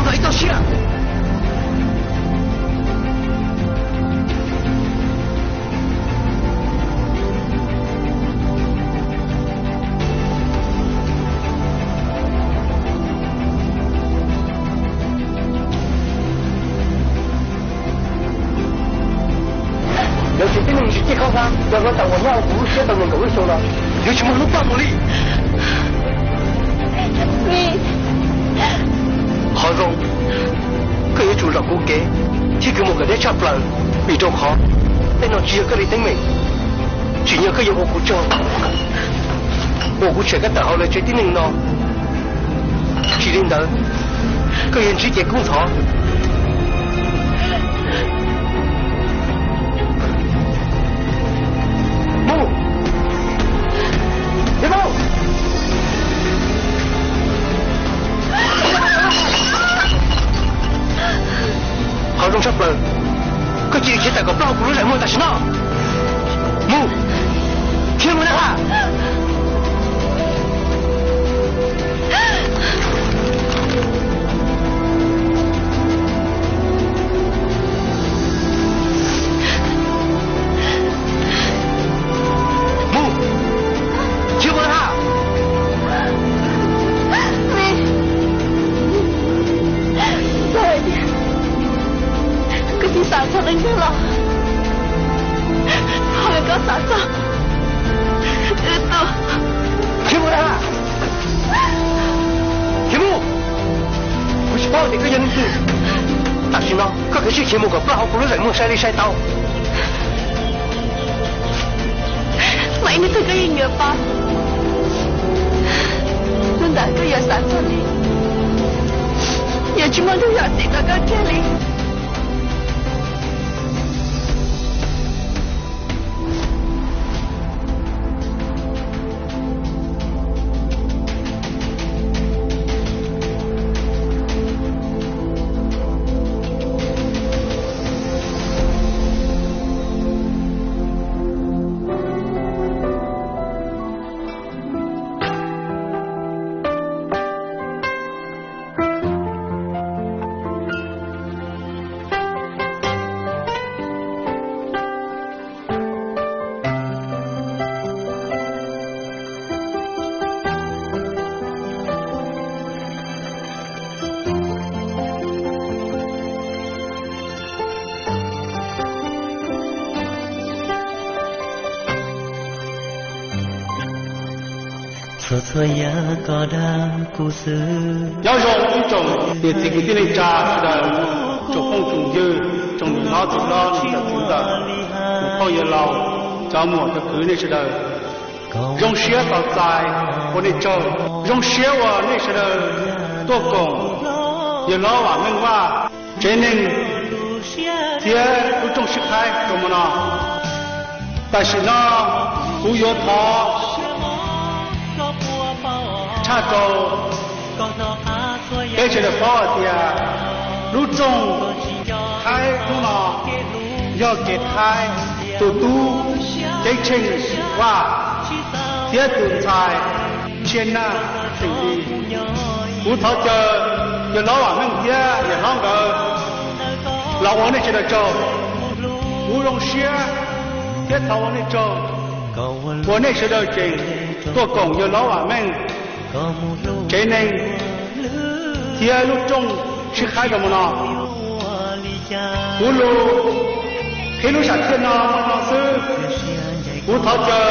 Ib txoj sia. Lawv tsev tib neeg tsis coj koj mus, yog lawv tau ua nyob kuv lub siab tau nees nkaum lub xyoo no, yuav tsis muaj hnub pab mus li. Qhov zoo, koj yuav tsum zam kuv kev thiab kws mus kom deb tshaj plaws, vim rau qhov tej no tsis yog koj li teeb meem, tsim nyog koj yuav ua kuv tsaug, uas kuv tshem koj tawm hauv lawv tsev tib neeg no. Tsis li ntawd, koj yuav ntsib kev kub ntxhov. Mus! Mus! Qhov zoo tshaj plaws, koj cia li khiav tawm kom ploj hauv kuv lub zeem muag tam sim no. Mus! Khiav mus na! Mus! Khiav mus na! Koj tsis xav txog leej twg los? Thov koj xav txog wb tuaj. Khiav mus na! Khiav mus! Kuv tsis paub tias koj yog leej twg. Tam sim no koj kav tsij khiav mus kom ploj hauv kuv lub zeem muag sai li sai tau. Muaj ib hnub twg koj yeej yuav paub. Hnub ntawd koj yuav xav txog li, yuav tsis muaj hnub yog txim rau koj kiag li. Txhua txhua yam koj dag kuv xwb. Nyob zoo ib tsoom niam txiv kwv tij neej tsa sawv daws, tsoom phooj tsoom ywg, tsoom niam hlob txiv hlob, niam tais txiv ntxawm, tus phauj yawg laus, cov muam cov kwv nej sawv daws. Zoo siab tos txais ua nej tsaug, zoo siab uas nej sawv daws tuaj koom yawg hlob Vam Meej Vaj tsev neeg thiab lub rooj sib qhaib rau hmo no. Tam sim no kuv yuav thov tshaj rau peb sawv daws paub hais tias lub rooj qhaib hnub no yog kev qhaib tus tub Ceeb Tsheej Vaj thiab tus ntxhais Ntsia Naj Xeem Lis. Kuv thov caw yawg hlob Vam Meej thiab yawg hlob nkawd los ua nej sawv daws tsaug. Kuv zoo siab thiab thov ua nej tsaug uas nej sawv daws tseem tuaj koom yawg hlob Vam Meej tsev neeg thiab lub rooj sib qhaib rau hmo no. Kuv lus qhib lub sam thiaj no muaj no xwb. Kuv thov caw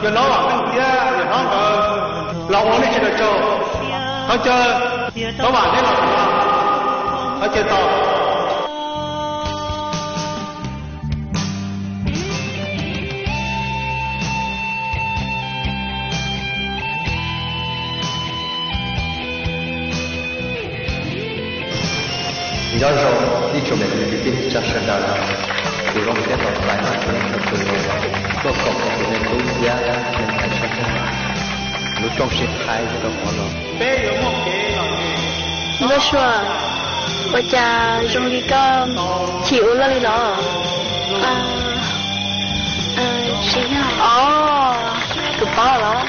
yawg hlob Vam Meej thiab yawg hlob nkawd los ua nej sawv daws tsaug. Thov caw hlob Vam Meej los, thov caw tau. Nyob zoo ib tsoom niam txiv kwv tij neej tsa sawv daws, kuv zoo siab tos txais nej txhua leej txhua tus tuaj koom tus me tub thiab me ntxhais Ntsia Naj lub rooj sib qhaib rau hmo no. Nkauj Sua, ua cas zoo li koj chim ua luaj li los? Tsis yog os, kuv paub los.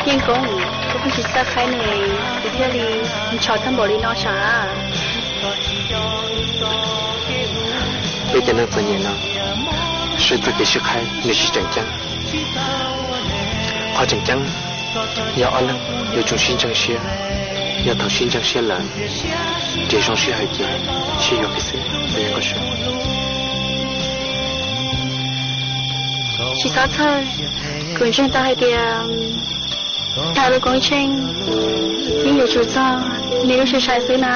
Yeej Koob, koj puas Tsis txawj qhaib ne, kuv thiaj li ntshaw tag npaum li no sav. Peb cov neeg txom nyem no, saib txoj kev sib qhaib nws tsis tseem ceeb. Qhov tseem ceeb yog ob leeg yuav tsum sib ntseeg siab, yog thaum sib ntseeg siab lawm, nrhiav zoo sij hawm ces sib yuav kiag xwb. Tsis txhob txhawj, kuv ntseeg tau hais tias tag lub koob tsheej yeej yuav tsum txog nws lub sij hawm xwb na.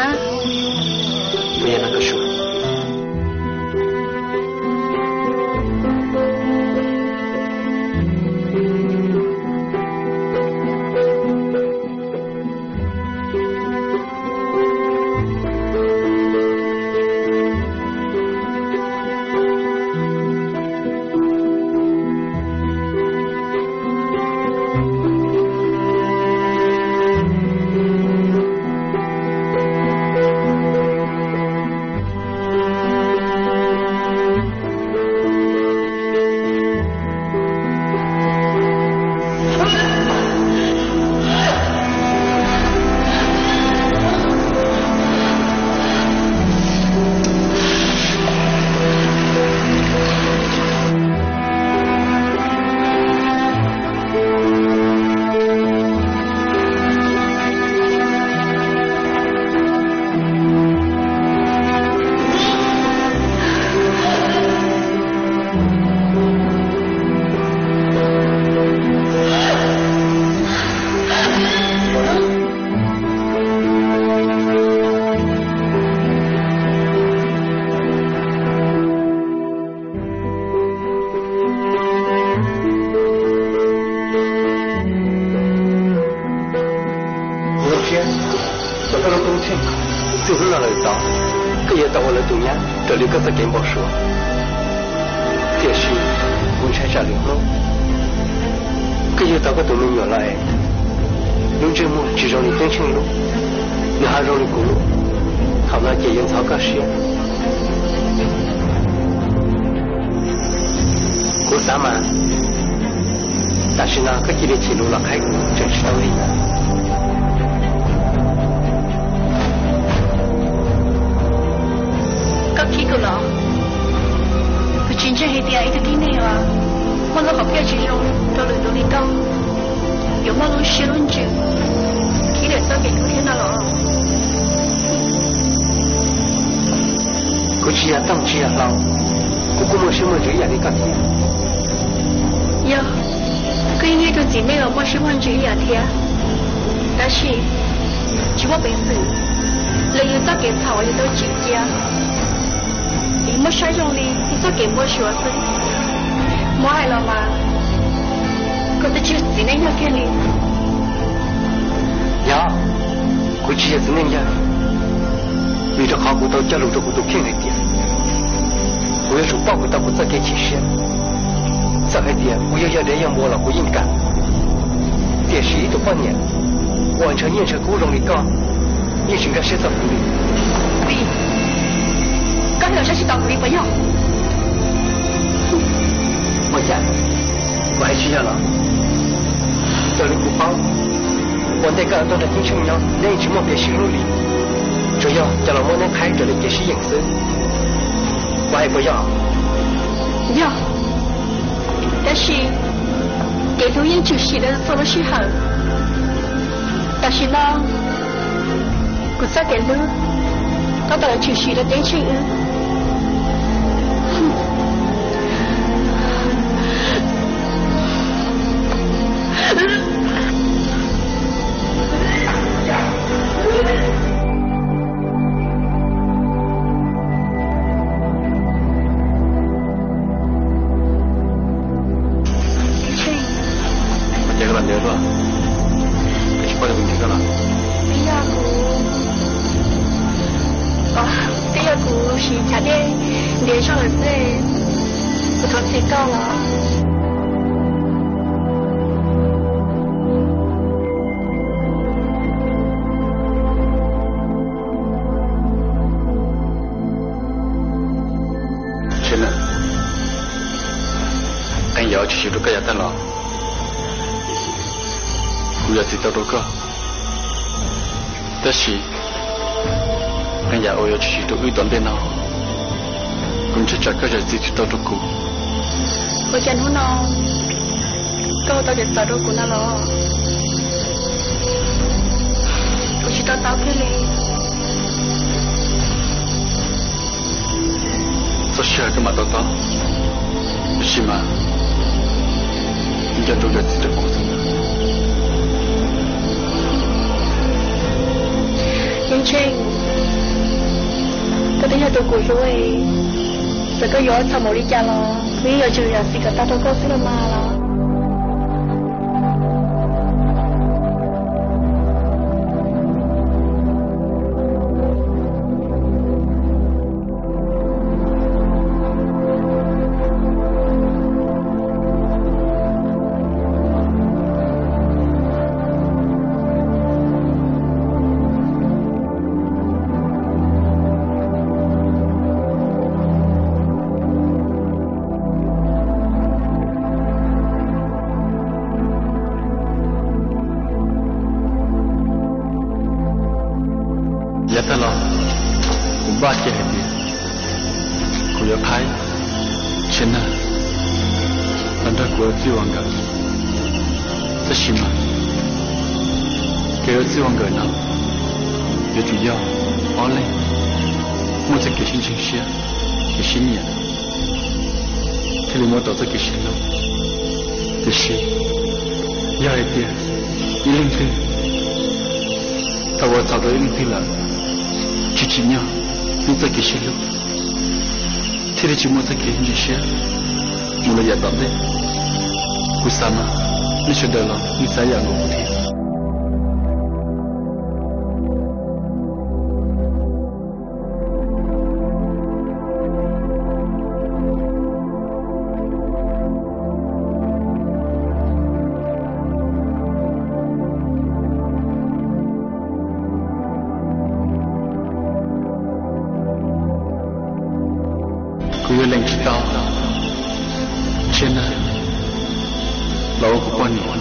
Kuv hlub thiab, txog koj lub koob tsheej, txij hnub no lawm tod, koj yuav tau ua lawv tus nyab raws li koj txoj kev npau suav. Tiam sis kuv ntshai tsam lwm hnub koj yug tau koj tus me nyuam los es lub ntsej muag tsis zoo li Ceeb Tsheej lub, nws ho zoo li kuv lub, thaum no ces yuav ntxhov koj siab. Kuv xav mas tam sim no koj cia li chim lus los qhaib kuv tseem tsis tau li. Koj khib kuv los? Kuv tsis ntseeg hais tias ib tug tib neeg uas muaj lub hom phiaj tsis zoo rau lwm tus li koj yuav muaj lub siab lub ntsws khib lawm txoj kev hlub thiab no los? Kuv tsis yog Tooj tsis yog Hlau, kuv kuj muaj siab muaj ntsws ib yam li koj thiab. Yog, koj yeej yog ib tug txiv neej uas muaj siab muaj ntsws ib yam thiab, tab sis tsis muaj peev xwm, lawv yog txoj kev txhaum uas yus tau tsim cia. Yeej muab saib zoo li yus txoj kev npau suav xwb. Muab hais los mas, koj twb tsis yog txiv neej yawg kiag li. Yog, kuv tsis yog txiv neej yawg, vim rau qhov kuv tau cog lus rau kuv tus kheej hais tias kuv yuav tsum pauj kuv tau kuv txoj kev chim siab. Txawm hais tias kuv yog yog dev yog npua los kuv yeej kam. Tiam sis ib tug poj niam uas ntshaw nyiaj ntshaw kub zoo li koj yeej tsis nkag siab txog kuv li. Vim koj hais los saib tsis taus kuv li puas yog? Ua cas, kuv hais tsis yog los? Raws li kuv paub, ua ntej koj tuaj nrog Ceeb Tsheej nyob neb yeej tsis muaj kev sib hlub li, tsuas yog coj los muab neb qhaib raws li kev sib yeem xwb. Kuv hais puas yog? Yog, tab sis kev hlub yeej tshwm sim rau txhua lub sij hawm. Tam sim no kuv txoj kev hlub koj tau los tshwm sim rau Ceeb Tsheej wb. Ua cas koj los ntev luaj, koj tsis paub yog kuv nyiam koj los? Twb yog kuv, twb yog kuv siv chav dej ntiav zog lawm xwb, kuv thov txim koj los. Tsheb na, qee yam tsis siv rau koj yav tag los, kuv yog txim tau rau koj. Tab sis qee yam uas yuav tshwm sim rau wb tom ntej no, kuv ntshai tsam koj zam txim tsis tau rau kuv. Ua cas hnub no koj ua tau cov txawv rau kuv no los? Kuv tsis to taub kiag li. Txoj sij hawm koj mam to taub, tab sis mas nco ntsoov zam txim rau kuv xwb. Yeej Tsheej, koj twb yog tus kuv hlub, txawm koj yuav txhaum npaum li cas los kuv yeej yuav tsum zam txim kom tag rau koj xwb los mas los. Yav tag los kuv npaj kiag hais tias kuv yuav qhaib Tshia Nag los nrog kuv ua txij ua nkawm. Tab sis mas kev ua txij ua nkawm no yuav tsum yog ob leeg muaj txoj kev sib ntseeg siab, kev sib nyiam, thiaj li muaj tau txoj kev sib hlub. Tiam sis yog hais tias ib leeg twg thaum uas txhaum rau ib leeg twg lawm tsis tsim nyog nws txoj kev sib hlub, thiaj li tsis muaj txoj kev ntseeg siab mus rau yav tom ntej. Kuv xav mas nej sawv daws los nej xav yam nkaus kuv thiab. Kuv yuav lees tsis tau Tshia Nag los ua kuv poj niam.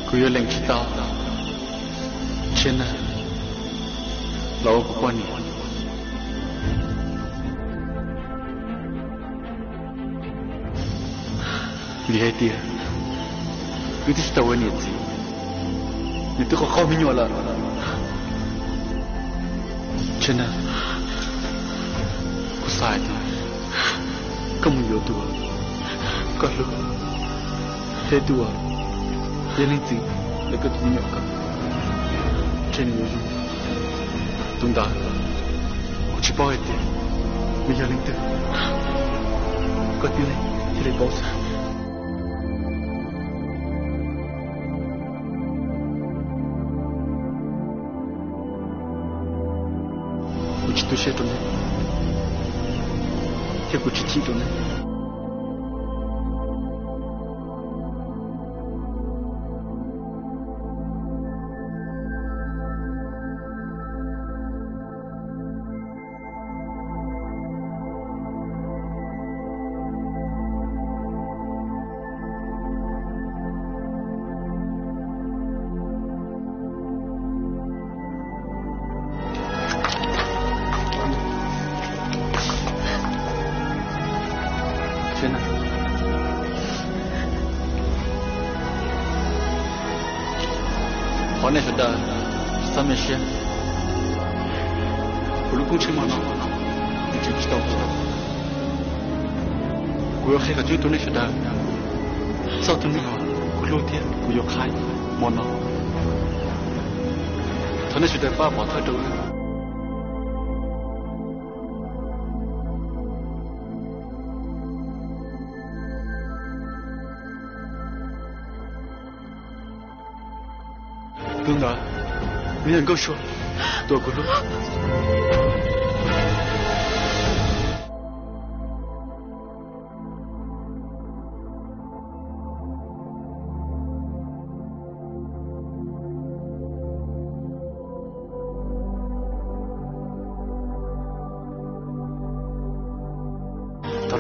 Kuv yuav lees tsis tau Tshia Nag los ua kuv poj niam. Vim hais tias wb twb tsis tau ua niam txiv, nws twb qaug qaug me nyuam lawm. Tshia Nag, kuv xav hais tias koj mus yuav tus uas koj hlub, thiab tus uas yog leej txiv ntawm koj tus me nyuam ko, ntshe nws yuav zoo. Tus ntawd kuv tsis paub hais tias nws yog leej twg, koj tib leeg thiaj li paub xwb. Kuv tsis tu siab rau nej, thiab kuv tsis chim rau nej. Thov nej sawv daws txhob me siab, kuv lub koob tsheej hmo no nws tseem tsis tau kuv. Kuv yuav qhia kom tseeb rau nej sawv daws txog tus neeg uas kuv hlub thiab kuv yuav qhaib hmo no. Thov nej sawv daws pab pov thawj rau wb. Tus ntawd nws yog Nkauj Sua, tus uas kuv hlub.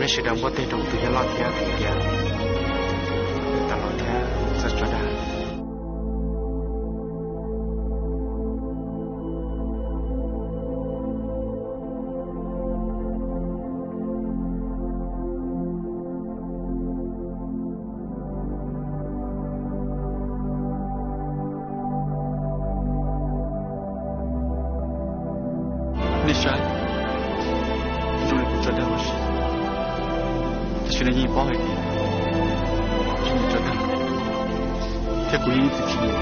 Sawv daws npuaj teg rau tus yawg loj thiab hais tias, tam los thiab txawj tso dag. Nej saib, zoo li kuv tso dag ua si, tab sis nej yeej paub hais tias tsis mus tso dag, thiab kuv yeej ib txwm tsis mus.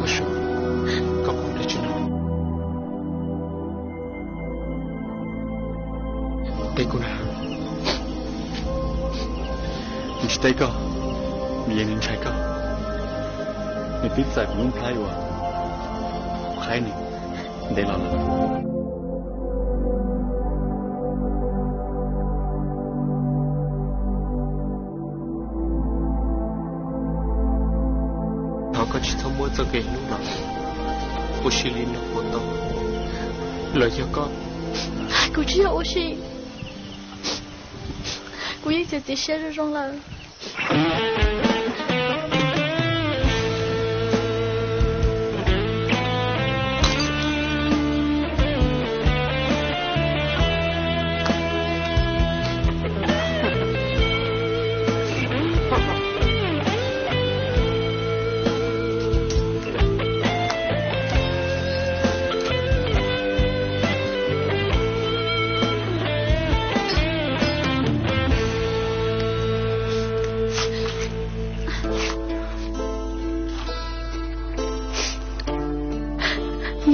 Koj, koj pom dab tsi no? Teb kuv na, nws tsis teb koj, vim yog nws ntshai koj. Nws twb txais kuv lub nplhaib uas kuv qhaib nws ntev los lawm. Thov koj tsis txhob muab txoj kev hlub no ua si li no puas tau? Los yog koj... Kuv tsis yog ua si, kuv yeej txiav txim siab zoo zoo lawm.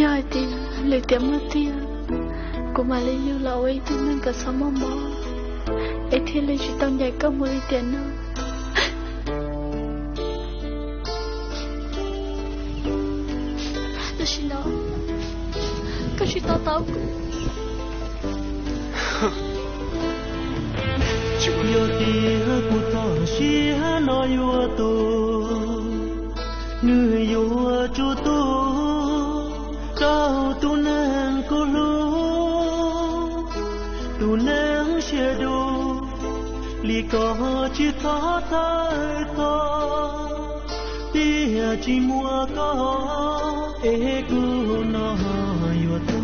Yog hais tias lwm tiam muaj tiag, kuv mam li yug los ua ib tug neeg kom txhob muaj mob, es thiaj li tsis tau ncaim koj mus li tiam no. Tam sim no koj tsis to taub kuv. Yog tias kuv txoj sia no yuav tuag, nws yuav tsuas tuag rau tus neeg kuv hlub, tus neeg siab dub li koj tsis txhob txhawj txog, tiam sis muaj koj es kuv no yuav tuag.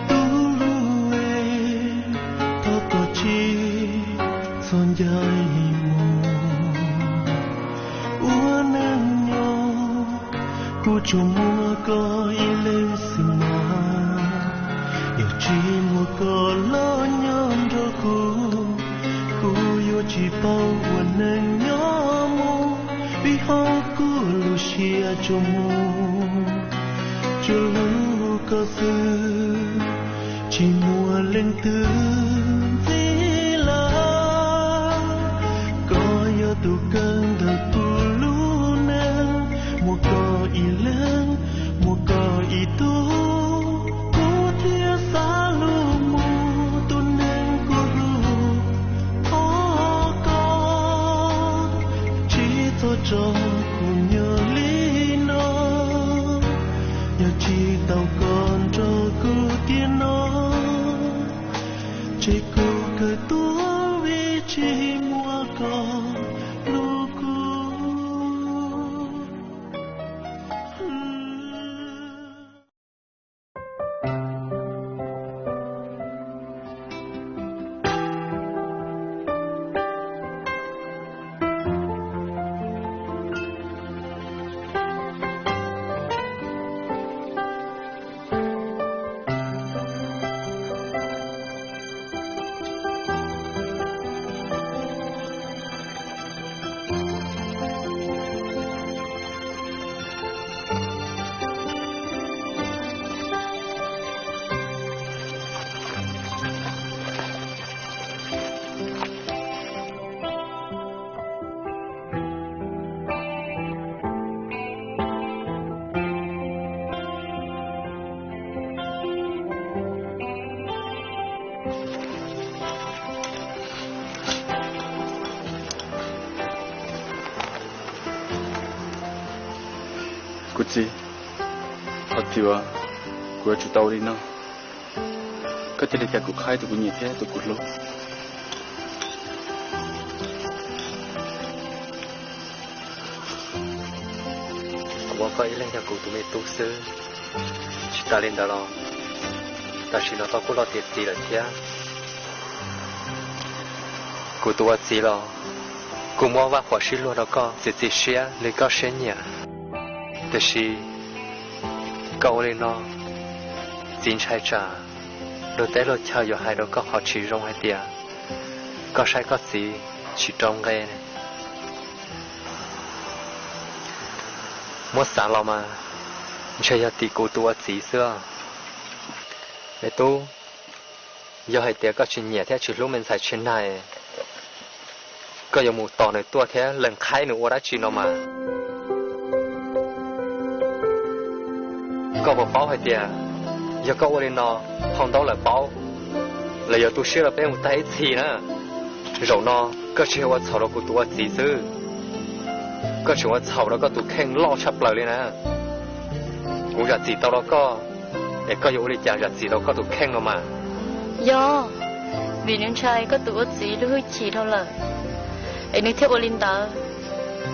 Tus hlub, thov koj tsis txhob ncaim mus ua neej nyob, kuv tsuas muaj koj ib leeg xwb mas. Yog tsis muaj koj los nyob nrog kuv, kuv yuav tsis paub ua neej nyob mus, vim hauv kuv lub siab tsuas muaj, tsuas hlub koj xwb, tsis muaj leej twg ntxiv lawm. Koj yog tus kawg ntawm kuv lub neej, muaj koj ib leeg, muaj koj ib tug, kuv thiaj xav hlub mus tus neeg kuv hlub. Thov koj tsis txhob tso kuv nyob li no. Yog tsis tau koj nrog kuv tiam no, ces kuv kawg tuag vim tsis muaj koj hlub kuv. Kuv txiv, thov txim uas kuv yuav tsum tau ua li no. Koj cia li cas kuv qhaib tus kuv nyiam thiab tus kuv hlub. Kuv muab koj ib leeg yog kuv tus me tub xwb. Tsis tas li ntawd los tam sim no koj kuj loj tiav txiv lawm thiab. Kuv tus ua txiv los kuj muab vaj huam sib luag rau koj txiav txim siab li koj siab nyiam. Tiam sis koj ua li no, txiv ntshai tsam luag teb luag chaw yuav hais rau koj qhov tsis zoo hais tias koj saib koj txiv tsis rau nqe. Muab xav los mas ntshe yog tim kuv tus ua txiv xwb. Me tub, yog hais tias koj tsis nyiam thiab tsis hlub me ntxhais Tshia Nais, koj yuav mus tos nws tuaj thiab lees qhaib nws ua dab tsi no mas. Koj puas paub hais tias yog koj ua li no, phau ntawv lawv paub, lawv yuav tu siab rau peb mus tag ib txhis na. Zaum no koj tsis yog ua txhaum rau kuv tus ua txiv xwb, koj tseem ua txhaum rau koj tus kheej loj tshaj plaws li na. Kuv zam txim tau rau koj, es koj yuav ua li cas zam txim rau koj tus kheej no mas? Yog vim nws ntshai koj tus ua txiv lub hwj chim dhau lawm, es nws thiaj ua li ntawd.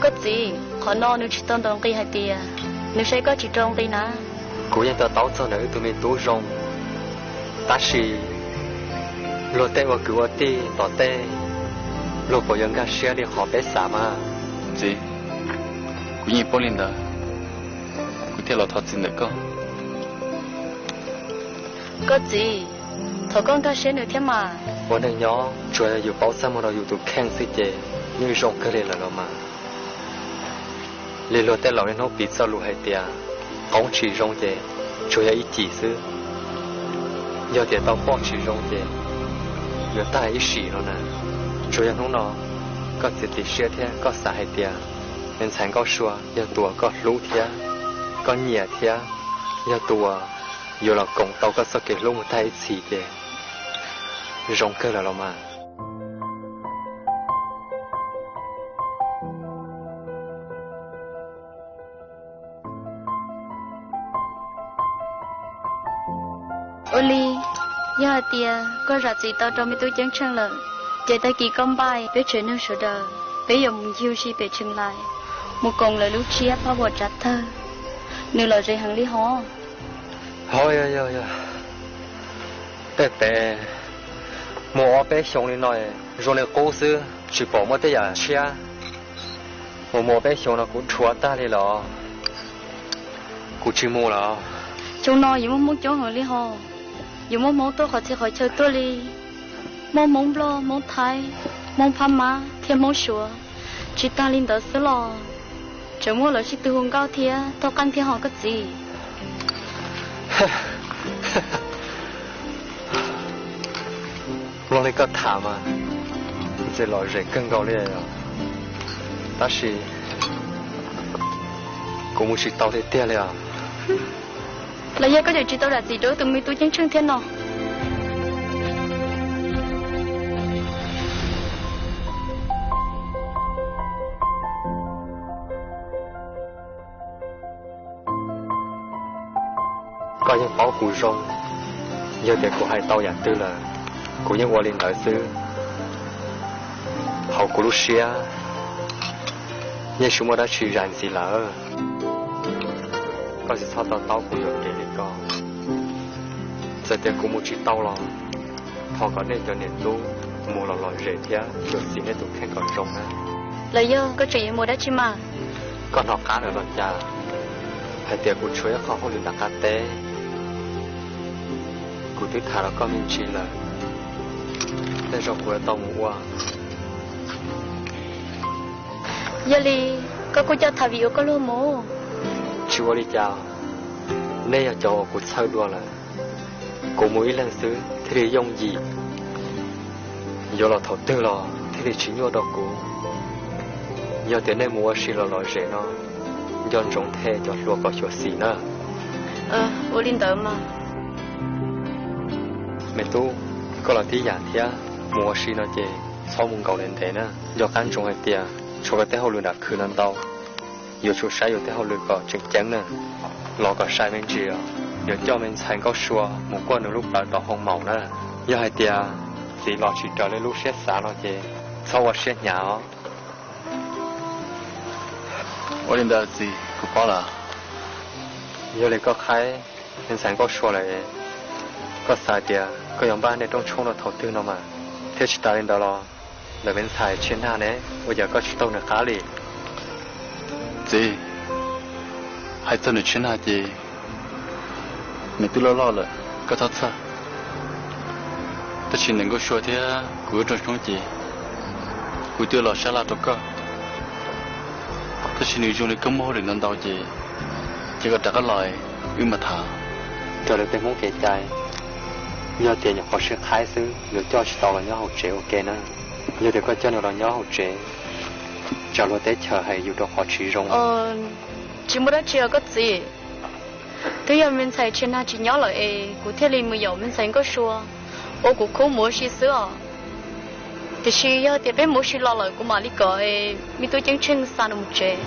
Koj txiv, qhov no nws tsis tau ntaus nqi hais tias nws saib koj tsis rau nqi na. Kuv yeej to taub txog ntawm wb tug me tub zoo, tab sis luag tej ua kwv ua tij tom tej, luag puas yuav nkag siab li qhov peb xav mas? Txiv, kuv yeej paub li ntawd, kuv thiaj los thov txim ntawm koj. Koj txiv, thov koj nkag siab nws thiab mas. Ua neeg nyob tsuas yog yus paub txaj muag rau yus tus kheej xwb ces yeej zoo kawg li lawm los mas. Li luag tej laus niaj hnub piv txoj lus hais tias, qoob tsis zoo ces tsuas yog ib cim xwb, yog tias tau poj tsis zoo ces yuav tag ib sim no na. Tsuas yog hnub no koj txiav txim siab thiab koj xav hais tias me ntxhais Nkauj Sua yog tus uas koj hlub thiab koj nyiam thiab, yog tus uas yuav los koom tau koj txoj kev hlub mus tag ib txhis ces zoo kawg lawm los mas. Ua li, yog hais tias koj zam txim tau rau me tub Ceeb Tsheej lawm, ces tag kis koj npaj peb tsev neeg sawv daws peb yuav mus ncig ua si pem Tsheej Lais, mus koom lawv lub tsiab pab vuas tsav tawg. Nws lom zem heev li hov. Hov, yog yog yog, tej pem mus ob peb xyoos li no zoo li qub xwb, tsis pom muaj tej yam tshiab. Mus mus ob peb xyoos no kuv dhuav tag li los, kuv tsis mus lawm. Xyoo no yuav muaj Hmoob coob heev li hos, yuav muaj Hmoob tuaj qhov txhia qhov chaw tuaj li, muaj Hmoob Nplog, Hmoob Thaib, Hmoob Phab Mab thiab Hmoob Suav. Tsis tas li ntawd xwb los tseem muaj lawv sib tw hu nkauj thiab thaj qeej thiab hos koj txiv. Mloog li koj tham mas ntshe lom zem kawg nkaus li os, tab sis kuv mus tsis tau tiag tiag li os. Los yog koj tseem tsis tau zam txim rau wb tus me tub Ceeb Tsheej thiab no? Koj yeej paub kuv zoo, yog tias kuv hais tau yam twg lawm, kuv yeej ua li ntawd xwb. Hauv kuv lub siab yeej tsis muaj dab tsi zais ntxiv lawm. Koj tsis txhob to taub kuv yuam kev li ko. Txawm tias kuv mus tsis tau los thov kom nej cov niam tub mus los lom zem thiab xyuam xim nej tus kheej kom zoo na. Los yog koj tseem yuav mus dab tsi mas? Koj hnov qab lawm los cas hais tias kuv tshuav ib qho hauj lwm nram qab teb? Kuv twb tham rau koj me ntsis lawm, tej zaum kuv yuav tau mus ua. Yog li koj kuj coj tham vim ua koj luag mus. Tsis ua li cas, nej yog cov uas kuv txhawj dua lawm. Kuv mus ib leeg xwb thiaj li yooj yim, yuav los thaum twg los thiaj li tsis nyuaj rau kuv. Yog tias nej mus ua si los lom zem no, nco ntsoov them cov hluas kom xyuam xim na. Ua li ntawd mas. Me tub, koj los tib yam thiab, mus ua si no ces txhob mus nkaus ntev ntev na. Nco qab ntsoov hais tias tshuav koj tej hauj lwm nram khw no ntau, yuav tsum saib yus tej hauj lwm kom tseem ceeb na. Los kom sai me ntsis, yuav coj me ntxhais Nkauj Sua mus kuaj nws lub plawv tom hoo maum na. Yog hais tias txiv los tsis raws li lub siab xav no ces txhob ua siab hnyav os. Ua li ntawd txiv, kuv paub lawm. Yog li koj qhaib me ntxhais Nkauj Sua lawm, koj xav tias koj yuav npaj nej rooj tshoob rau thaum twg no mas? Thiab tsis tas li ntawd los ntawm me ntxhais Tshiab Nag ne, ua cas koj tsis taug nws qab li? Txiv, hais txog nws Tshiab Nag ces nws twb loj loj lawm, koj txhob txhawj. Tab sis ntawm Nkauj Sua thiab kuv wb rooj tshoob ces kuv twb los sab laj rau koj. Tab sis nws zoo li koj muaj hauj lwm ntau ntau ces, ces koj rov qab los wb mam tham. Raws li peb Hmoob kev cai, yog tias nyuam qhuav sib qhaib xwb yuav coj tsis tau los nyob hauv tsev ua ke na. Yog tias koj coj nws los nyob hauv tsev, tsam luag teb chaws hais yus rau qhov tsis zoo. Tsis muaj dab tsi os koj txiv. Twb yog me ntxhais Tshiab Nag tsis nyob lawm es kuv thiaj li mus yaum me ntxhais Nkauj Sua ua kuv khub mus ua si xwb os. Tiam sis yog tias peb mus ua si los lawm kuv mam li kom me tub ceeb tsheej xa nws mus tsev.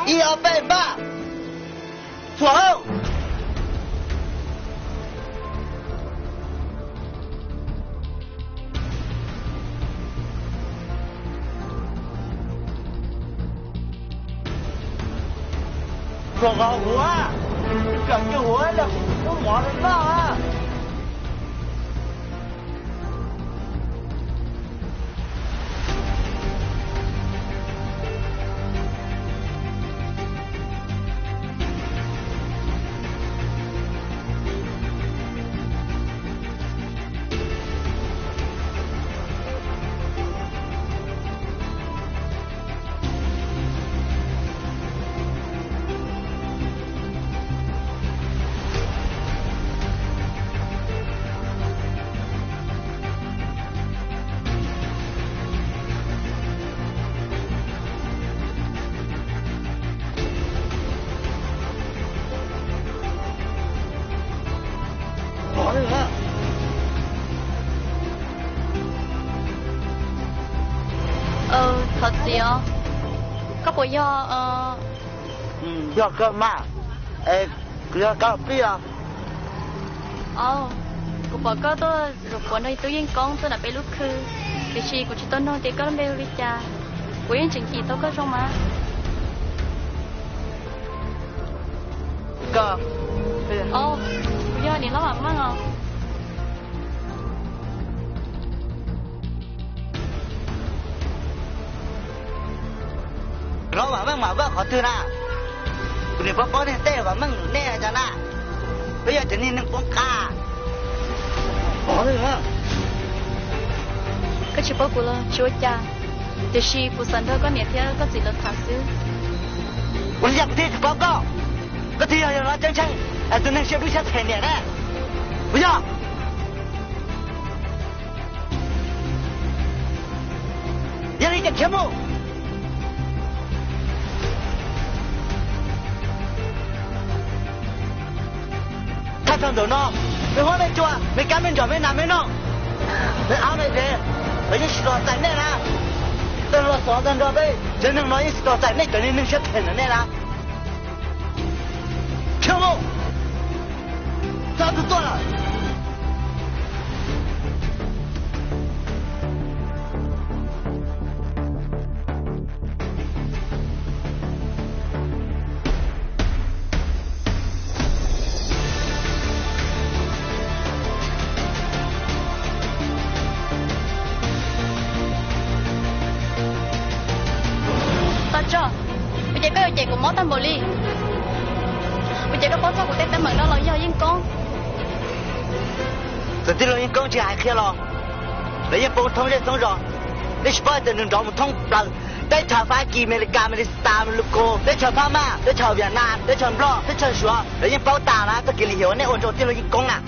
Ib ob peb npaj, txhuam hauj. Txhuam kom huv, kam kiag huv los kuv mov noj. Thov txim os, koj puas yog? Yog kawg mas, es kuv yog Kab Pij os. Kuv pom koj tuaj zaum puav nrog tub Yeej Koob tuaj nram peb lub khw, tiam sis kuv tsis tau nug tias koj lub npe hu li cas, kuv yeej tseem cim tau koj zoo mas. Koj, kuv yog niam hlob Vam Meej os. Vam Meej mas vam qhov twg na? Kuv niam paub paub nej tej Vam Meej nej cov na, peb yog cov niag neeg poob qab. Koj tsis paub kuv los tsis ua cas, tiam sis kuv xav nrog koj niam thiab koj txiv lawv tham xwb. Ua li cas kuv thiaj tsis paub koj? Koj thiaj yog yog lov ceeb tsheej, tus neeg siab dub siab phem niam ne, puas yog? Yog li ces khiav mus. Thaj thaum ntawm no, me huab me cua, me kab me ntsaum me nas me noog, me av me dev, lawv yeej tsis tos txais nej na. Tej los xov tag nrho peb tsev neeg no yeej tsis tos txais nej cov niag neeg siab phem ntawm nej na. Khiav mus, txhob twb tuaj lawm. Toj Tsoj, ua cas koj yuav cem kuv mob tag npaum li? Ua cas koj paub txog kuv tej teeb meem no los yog Yeej Koob? Txawm tij laug Yeej Koob tsis hais qhia los lawv yeej poob thoob zej thoob zos. Nej tsis paub hais tias nws nrov mus thoob plaws teb chaws Fab Kis, Amelikas, Melistas, Melukas, teb chaws Phab Maj, teb chaws Vias Nas, teb chaws Nplog, teb chaws Suav, lawv yeej paub tas na txoj kev lim hiam uas nej ua rau tij laug Yeej Koob na.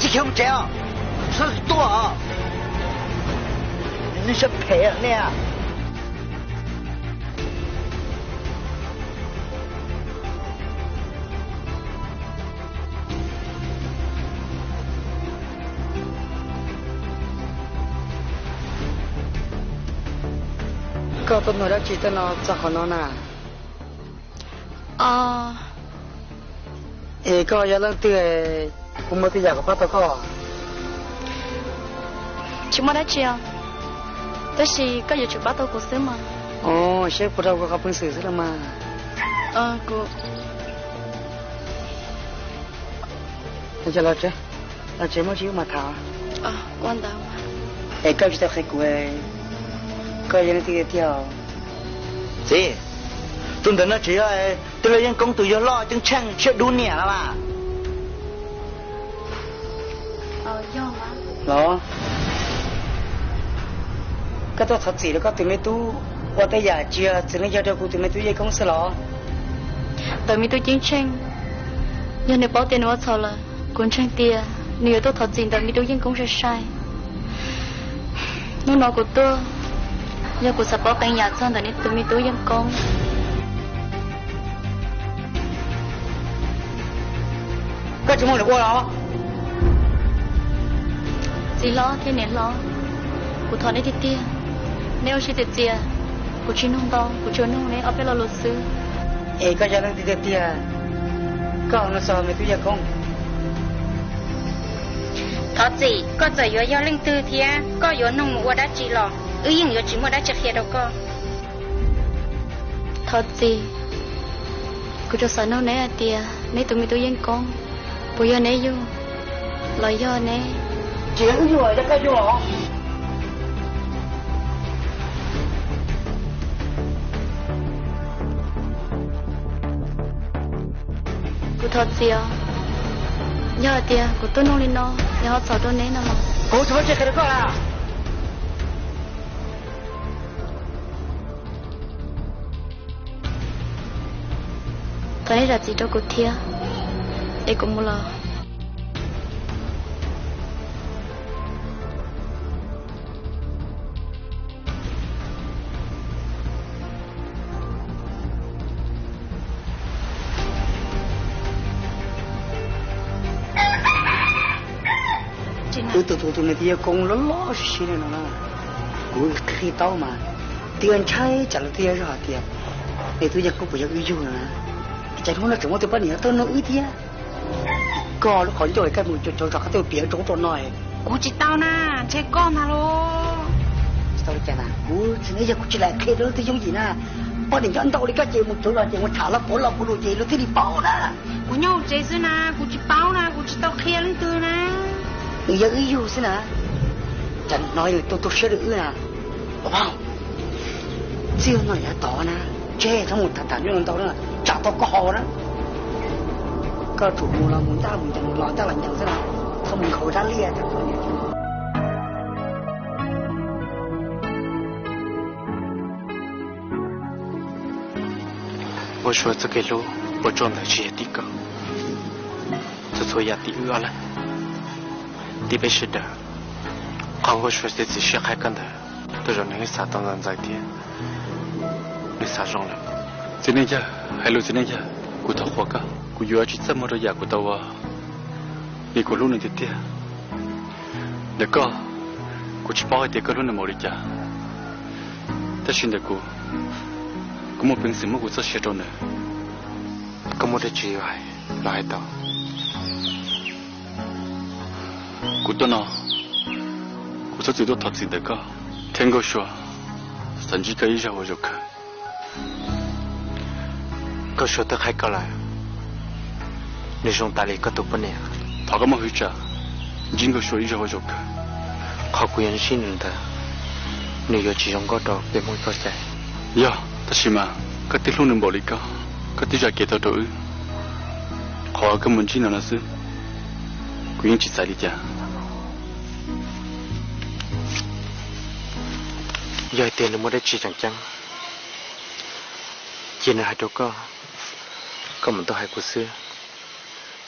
Tsis khiav mus tsev os, txhob tuaj os, nej siab phem nej. Koj tuaj nug dab tsi tej no txog qhov no na? Es koj yog leej twg, kuv muaj tej yam kom pab tau koj? Tsis muaj dab tsi os, tab sis koj yuav tsum pab tau kuv xwb mas. Seb puas raug kuv qhov peev xwm xwb los mas. Los tsev, los tsev muaj tsis wb mam tham. Es koj tsis tau qhia kuv, koj yog leej twg tiag tiag? Txiv, tus ntawm no tseem yog tij laug Yeej Koob tus yawg loj ceeb tsheej siab dub niam no mas. Los, koj tuaj thov txim rau koj tus me tub ua tej yam tsis yog txwv leej yog rau kuv tus me tub Yeej Koob xwb los? Ntawm me tub Ceeb Tsheej, yog nws paub tias nws ua txhaum lawm, kuv ntseeg tias nws yuav tuaj thov txim ntawm me tub Yeej Koob sai sai. Hnub no kuv tuaj, yog kuv xav paub qee yam txog ntawm tus me tub Yeej Koob. Koj tsis muaj lus ua los? Txiv hlob thiab niam hlob, kuv thov neb tiag tiag, neb ua siab txias txias, kuv tsis nug ntau, kuv tsuas nug neb ob peb lo lus xwb. Es koj yog leej twg tiag tiag, koj ho nug txog me tub Yeej Koob? Thov txim, koj txawm yuav yog leej twg thiab koj yuav nug mus ua dab tsi los wb yeej yuav tsis muaj dab tsi qhia rau koj. Thov txim, kuv tsuas xav nug neb hais tias neb tus me tub Yeej Koob puas yog neb yug los yog neb? Tsis yog wb yug, yog koj yug los? Kuv thov txim os, yog hais tias kuv tuaj nug li no yog ho txhaum rau neb no los? Kuv tsis muaj tsis qhia rau koj lawm. Thov neb zam txim rau kuv thiab, es kuv mus los. Wb tus tus tus me tub Yeej Koob loj loj siab siab li no na, kuv qhia tau mas twb ntshai tsam lawv twb yuav zog hais tias me tub Yeej Koob puas yog wb yug no na. Cas hnub no tseem muaj tus poj niam tuaj nug wb thiab. Koj lub qhov ncauj koj mus cov zos qab teb piav rau ub rau no. Kuv tsis tau na, ntshe koj ntag los. Tsis tau li cas na, kuv tsis, yog kuv tsis lam qhia rau leej twg yooj yim na. Poj niam nyob ntau li koj ces mus cov zos ces mus tham los puav los puav lus ces luag thiaj li paub na. Kuv nyob hauv tsev xwb na, kuv tsis paub na, kuv tsis tau qhia leej twg na. Nws yog wb yug xwb na. Cas hnov tuaj tuaj siab rau wb na. Txij no yav tod na, ntshe txhob mus tham tham nyob ntau na, tsam tau koj haus na. Koj tsum mus los mus ntaj mus ncees los ntaj los ncees xwb na, txhob mus nkhaus dab liaj. Nkauj Sua txoj kev hlub puas tsuaj ntawd tsis yog tim koj, txhua txhua yam tim wb ob leeg, tim peb sawv daws. Qhov Nkauj Sua txiav txim siab qhaib koj ntawd, tej zaum nws yeej xav tau ntxaws ntxaws thiab, nws xav zoo lawm. Txiv neej yawg, hais lus txiv neej yawg, kuv thov qhuas koj, kuv yuav tsis txaj muag rau yam kuv tau ua. Vim kuv hlub nws tiag tiag. Ntawm koj, kuv tsis paub hais tias koj hlub nws npaum li cas, tab sis ntawm kuv, kuv muaj peev xwm muab kuv txoj sia rau nws. Koj muaj dab tsi yuav hais los hais tau. Kuv tuaj no, kuv txhob txwm tuaj thov txim ntawm koj thiab Nkauj Sua, xav ntsib koj ib zaug ua zaum kawg. Nkauj Sua twb qhaib koj lawm, nws zoo tas li koj tus poj niam. Thov koj muaj hwv tsam ntsib Nkauj Sua ib zaug ua zaum kawg. Qhov kuv yuav ntsib nws ntawd, nws yuav tsis zoo nkauj rau peb Hmoob txoj cai. Yog, tab sis mas koj twb hlub nws npaum li koj, koj twb zam kev tau rau wb. Qhov koj mus ntsib nws no xwb, kuv yeej tsis txais li cas. Yog hais tias nws muaj dab tsi tseem ceeb, cia nws hais rau koj, koj mam tuaj hais kuv xwb,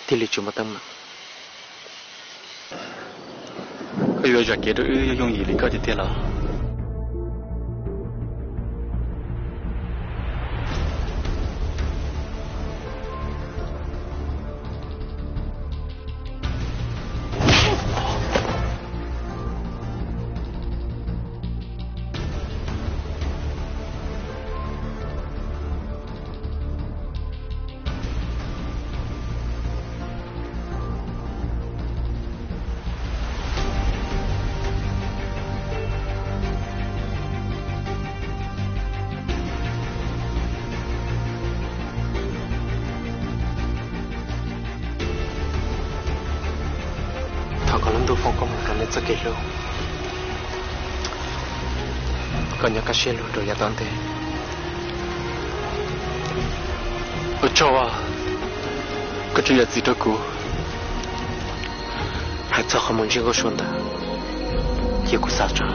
thiaj li tsis muaj teeb meem. Koj yuav zam kev rau wb yooj yim li koj tiag tiag los? Thov kom lub ntuj foom koob hmoov rau nej txoj kev hlub, kom nyob kaj siab lug rau yav tom ntej. Ua tsaug, koj tseem yam txim rau kuv. Hais txog qhov mus ntsib Nkauj Sua ntawd, cia kuv xav tso.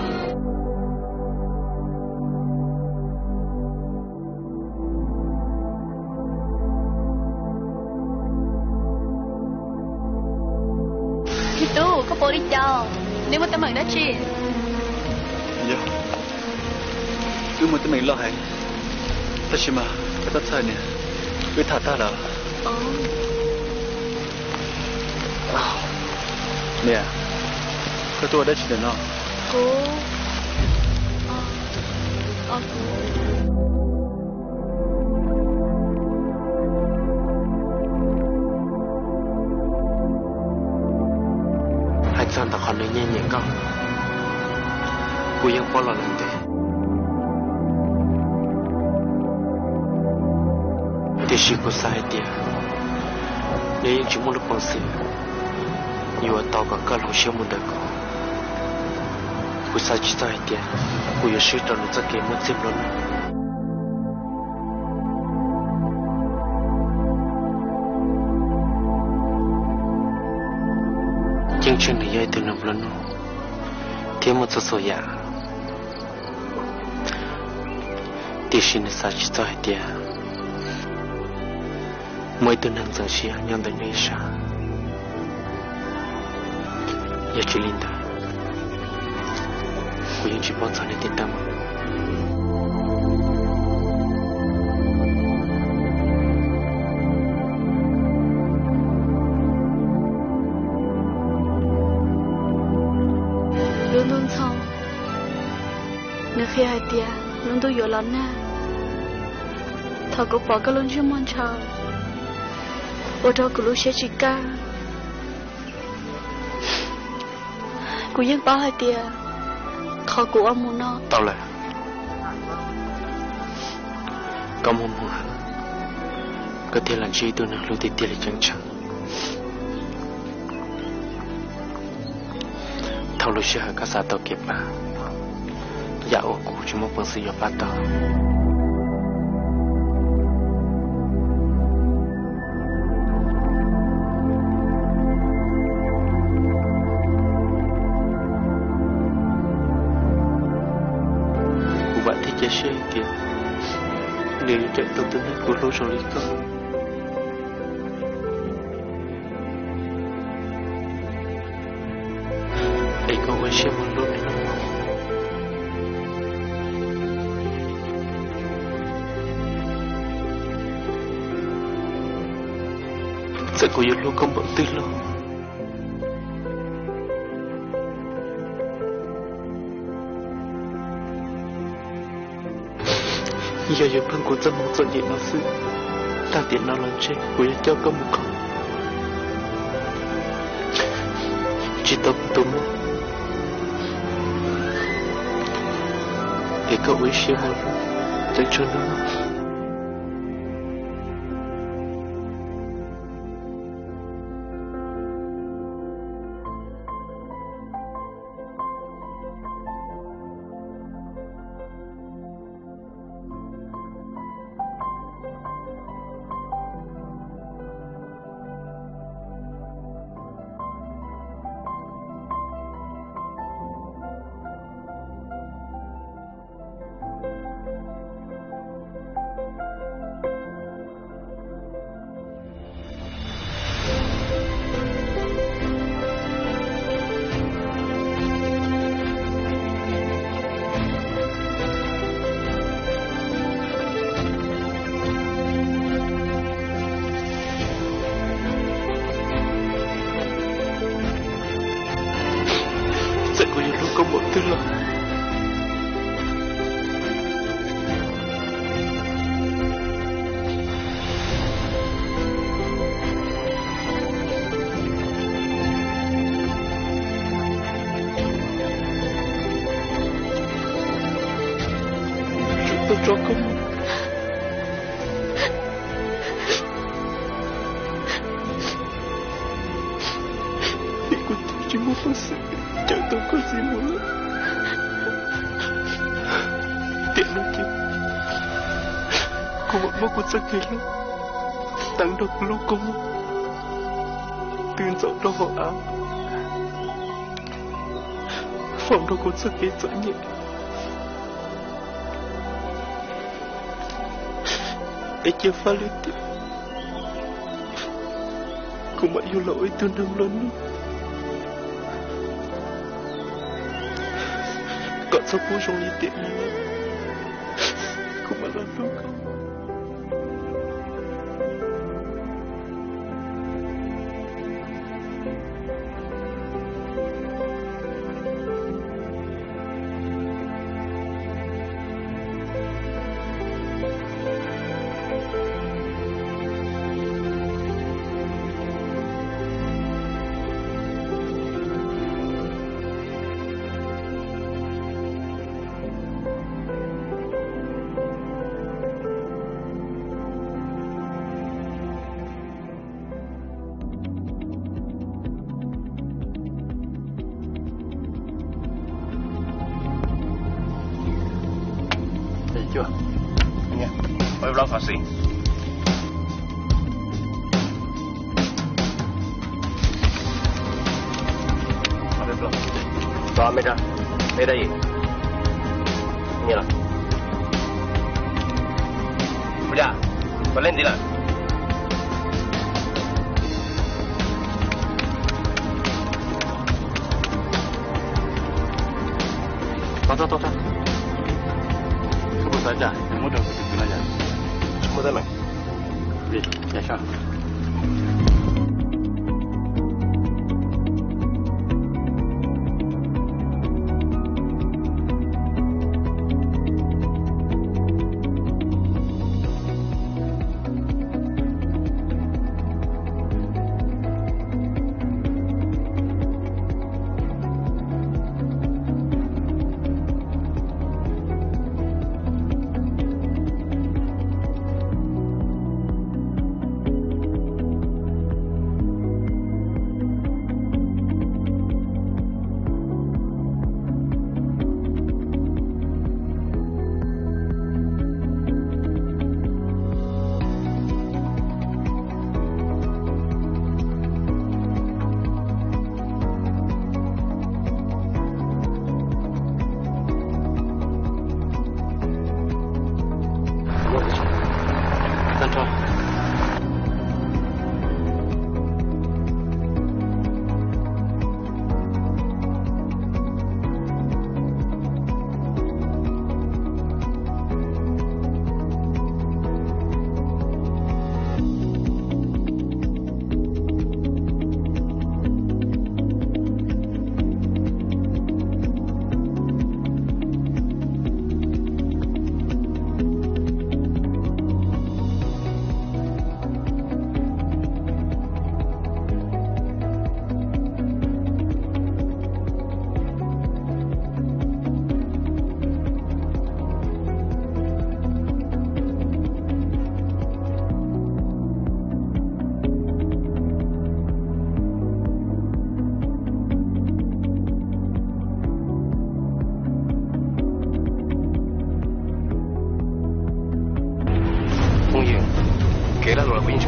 Txiv tub, koj puas ua li cas? Neb muaj teeb meem dab tsi? Yog, wb muaj teeb meem loj heev, tab sis mas koj txhob txhawj niam, wb tham tag lawm. Niam, koj tuaj ua dab tsi ntawm no? Hais txog ntawm qhov nws nyiam nyiam koj, kuv yeej paub los lawm ntev. Tiam sis kuv xav hais tias nws yeej tsis muaj lub peev xwm yuav tau kom koj hloov siab mus ntawm kuv. Kuv xav tsis txog hais tias kuv yuav swb rau nws txoj kev muaj txiag nplua nuj. Ceeb tsheej nws yog ib tug neeg nplua nuj thiab muaj txhua txhua yam, tiam sis nws xav tsis txog hais tias muaj ib tug neeg ntxeev siab nyob ntawm nws ib sab. Yog tsis li ntawd, kuv yeej tsis paub txog nws tej teeb meem. Lub ntuj ntxhoo, nws qhia hais tias lub ntuj yuav los nag. Thaum kuv pom koj lub ntsej muag ntshaw, ua rau kuv lub siab tsis kaj. Kuv yeej paub hais tias qhov kuv ua mus no tau lawm. Koj muaj hmoo heev, koj thiaj los ntsib ib tug neeg hlub tiag tiag li Ceeb Tsheej. Thaum lub sij hawm koj xav tau kev pab, yam uas kuv tsis muaj peev xwm yuav pab tau. Kuv vam thiab cia siab hais tias nws yuav cawm tau tus neeg kuv hlub zoo li koj. Es koj ua siab mus hlub nws. Txawm kuv yuav hlub koj npaum twg los, yog yuav pheej kuv txoj hmoo txom nyem no xwb, tag tiam no los ntshe kuv yuav coj koj mus qhov tsis tau kuv tus mob. Es koj ua ib siab mus hlub Ceeb Tsheej nawb. Txawm kuv yuav hlub koj npaum twg los, tsuas tau tso koj mus. Vim kuv twb tsis muaj peev xwm cawm tau koj txiv mus lawm. Tiam no ces kuv mam muab kuv txoj kev hlub teev nrog kuv lub kua muag twb ntxaum rau hauv av, faus nrog kuv txoj kev txom nyem. Es cia faj lwm tiam kuv mam yug los ua ib tug neeg nplua nuj, kom txhob pub zoo li tiam no, kuv mam los hlub koj. Ua cas, puas leej ntxiv lawm? Tau, tau, tau, tau. Koj puas xav cas, nws muab rau kuv tus kwv no yom? Tsis muaj teeb meem. Li, yam sab.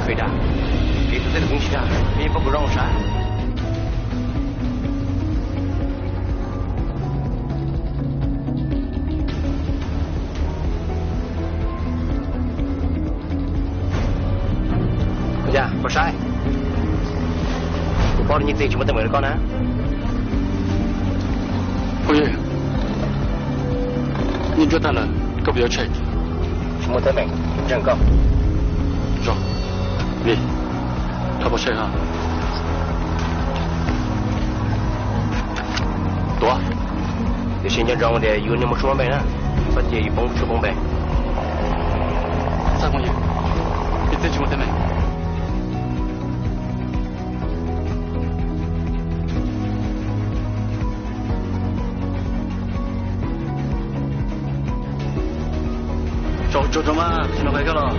Peb dag, kev tus txij tus kheej tsis dag, peb yeej paub kuv zoo sav. Ua cas koj saib, kuv paub nyiaj txiag tsis muaj teeb meem rau koj na. Phooj ywg, nyiaj ntsuab tag lawm, koj puas yuav tshem? Tsis muaj teeb meem, ntseeg koj. Zoo, Vij, thov pov tseg os. Tuav, tiam sis nco ntsoov tias yus niag muaj suab npe na, txhob cia yus poob suab poob npe. Txhob phooj ywg, ib txhia tsis muaj teeb meem. Tsaug tsaug tsaug mas, tsis nco qab koj los.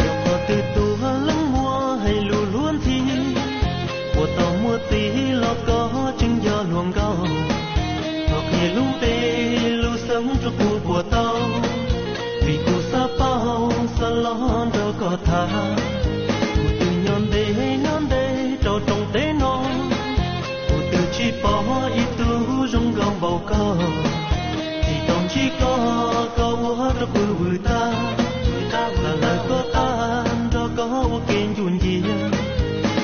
Yog qhov twg tuag leej muab hais lus luag ntxhi, puas tau muaj txiv los koj tseem yog hluas nkauj. Thov qhia lub npe lub xeem rau kuv puas tau, vim kuv xav paub xav los nrog koj tham. Kuv twb nyob ntev nyob ntev rau rooj teb no, kuv twb tsis pom ib tug zoo nkauj npaum koj. Tsis tau ntsib koj, koj ua rau kuv vwm tag, tag lawm koj tag nrog koj ua ke ncuj ncia.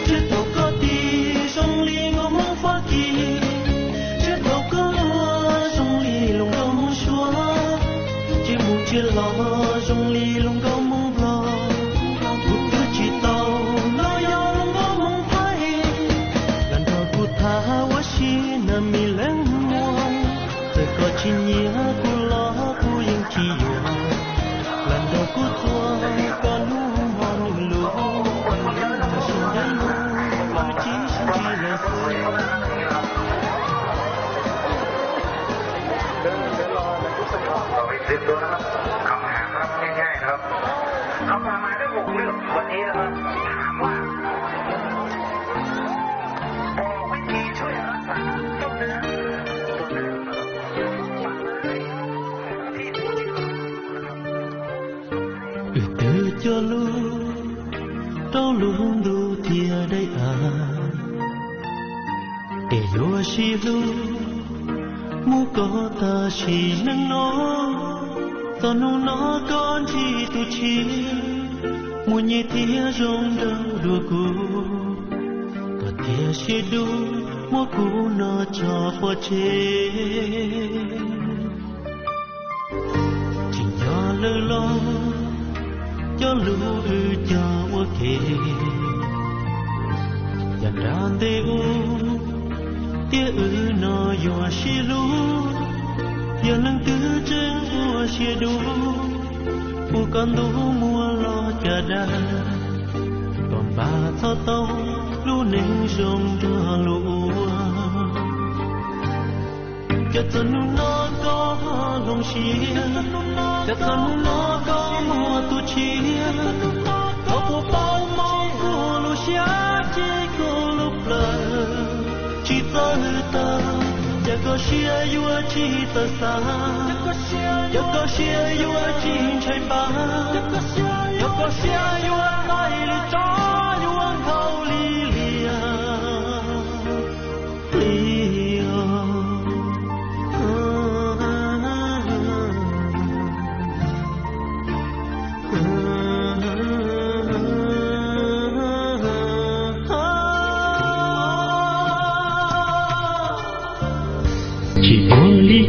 Tsiaj thaum koj tis zoo li nkauj Hmoob Fab Kis, tsiaj thaum koj luag zoo li lub nkauj Hmoob Suav, tsiaj mus tsiaj los zoo li lub nkauj Hmoob Nplog. Kuv twb tsis tau, no yog lub nkauj Hmoob Thaib, los nrog kuv tham ua si nag mis leej muag. Txawm koj tsis nyiam kuv los kuv yeej tsis yuam, los nrog kuv txuag koj hnub hmo nws lus, tam sim ntawd kuv tsis sib ntsib lawm xwb. Cậu Việt Duyệt luôn đó. Cậu Hàm Lâm như thế này được không? Không làm ai biết một lượng của chị là Hàm Lâm. Bộ Quýt Chi Chuối ở xã Sông Đà. Wb twb cog lus rau lub ntuj thiab daim av, es yuav sib hlub mus kom tag sim neej no. Txog hnub no koj ntsib tus tshiab, muaj nyiaj thiab zoo nraug dua kuv, koj thiaj sib dua muab kuv noj tso pov tseg. Tsis nco lawm los cov lus wb cog ua ke, yog nram ntej ub thiab wb no yuav sib hlub. Yog leej twg tseem ua siab dub, ua koj ntuj muag los caj dab, kom npaj txhob tau lub neej zoo nrog luag ua. Yog txog hnub no koj ho hloov siab, yog txog hnub no koj muaj tus tshiab, koj puas paub mob kuv lub siab, cem kuv lub plawv tsis txawj tawg, yog koj siab yuav tsis txawj xav, yog koj siab yuav tsis ntshai pab, yog koj siab yuav qaij li tsov, yuav nkhaus li liaj.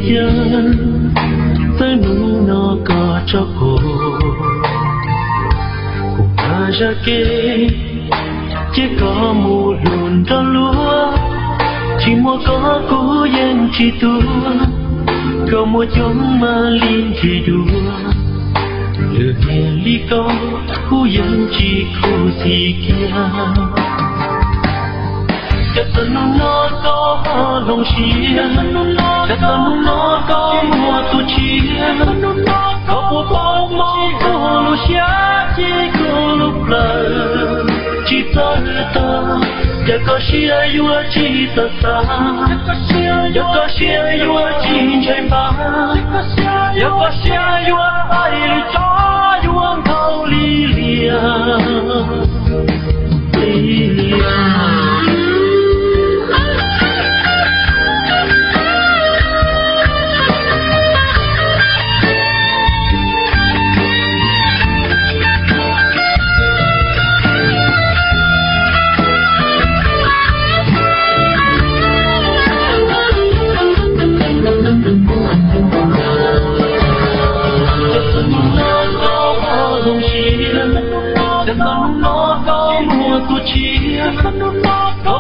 Yawg, txawm hnub no koj tso kuv, kuv nqa zaj kev, ces koj mus hluas nraug luag, tsis muaj koj kuv yeej tsis tuag, koj muaj coob mas li ntshe dua, lwm niag li koj kuv yeej tsis khuv xim kiag. Cas txawm hnub no koj ho hloov siab, cas txawm hnub no koj muaj tus tshiab, koj puas paub hmov kuv lub siab ces kuv lub plawv tsis txawj tag. Yog koj siab yuav tsis txawj tag, yog koj siab yuav tsis ntshai npab, yog koj siab yuav hais lwm tsob yuav nkhaus li lias.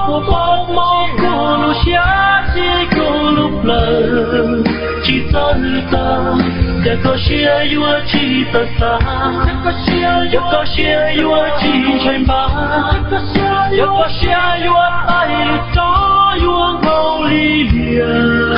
Koj puas paub hmov kuv lub siab ces kuv lub plawv tsis txawj tag. Cas koj siab yuav tsis txawj tag, yog koj siab yuav tsis ntshai npab, yog koj siab yuav hais lwm tsob yuav nkhaus li lias.